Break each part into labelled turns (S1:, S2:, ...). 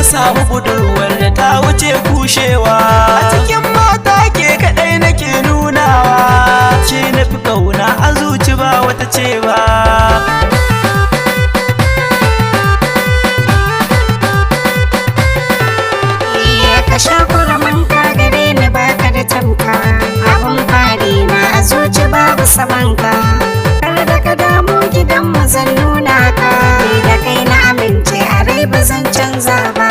S1: Samu budurwar da ta wuce kushewa. A cikin mata ke kadai nake nunawa, ke na fi kauna a zuci ba wata ce ba.
S2: Iya ka sha kuramin ka gare ni baka da tamka. Abun fari na a zuci babu samanka. Kar da ka damu gidan mu zan nuna ka. Ni da kai na amince a rai ba zan canza ba.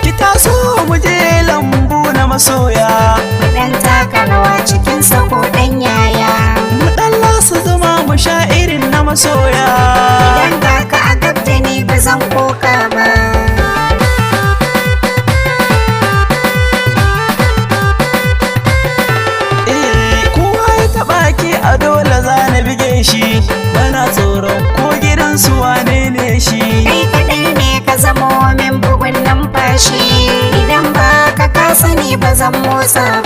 S1: Ki taso mu je lambu na masoya,
S2: Mu ɗan taka rawa cikin sako ɗan yaya.
S1: mu dan lasa zama mu sha irin na masoya.
S2: Idan ga ka a gab da ni ba zan koka ba.
S1: Eh, kowa ya taba ki a dole za na bige shi, bana tsoron ko gidansu wane ne shi.
S2: Kai kaɗai ne ka zamo min bugun numfashi. Idan ba ka ka sani ba zan motsa ba.